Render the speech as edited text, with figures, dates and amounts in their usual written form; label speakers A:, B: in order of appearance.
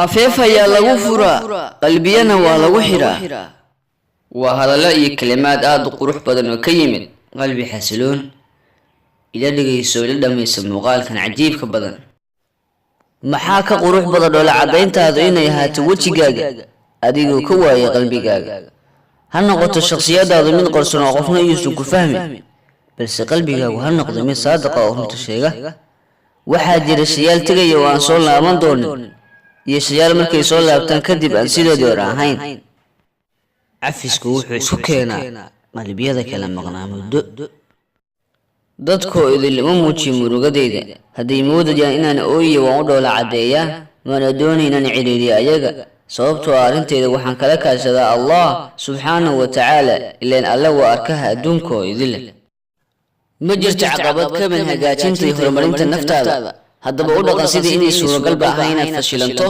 A: Afeef ayaa lagu furaa, qalbiyana waa lagu xiraa. Waa hadallo iyo kelimaad aad u qurux badan oo ka yimid qalbi xasiloon. Ila dhegayso, ila dhammayso muuqaalkan cajiibka badan. Maxaa ka qurux badan dhoola caddayntaadu inay ahaato wejigaaga adigoo ka waayay qalbigaaga? Ha noqoto shakhsiyadaadu mid qarsoon oo qofna yuusan ku fahmin, balse qalbigaagu ha noqdo mid saadiqa oo runta sheega. Waxaa jira shayaal tegaya oo aan soo laaban doonin, iyo shayaal markay soo laabtaan kadib aan sidoodii hore ahayn. Cafisku wuxuu isku keenaa qalbiyada kala maqnaa muddo. Dadkoo idin ima muujiyo murugadeyda. Hadday moodayaan inaan ooyiyo, waan u dhoola caddeeyaa. Mana doonay inaan ciriiriyo ayaga, sababtoo ah arrintayda waxaan kala kaashadaa Allah subxaanahu wa tacaala, ilaan Alle waa arkaha adduunka oo idile. Ma jirto caqabad ka mid hagaajinta iyo horumarinta naftaada. Haddaba u dhaqan sidii inay suuragalba ahayn inaad fashilanto.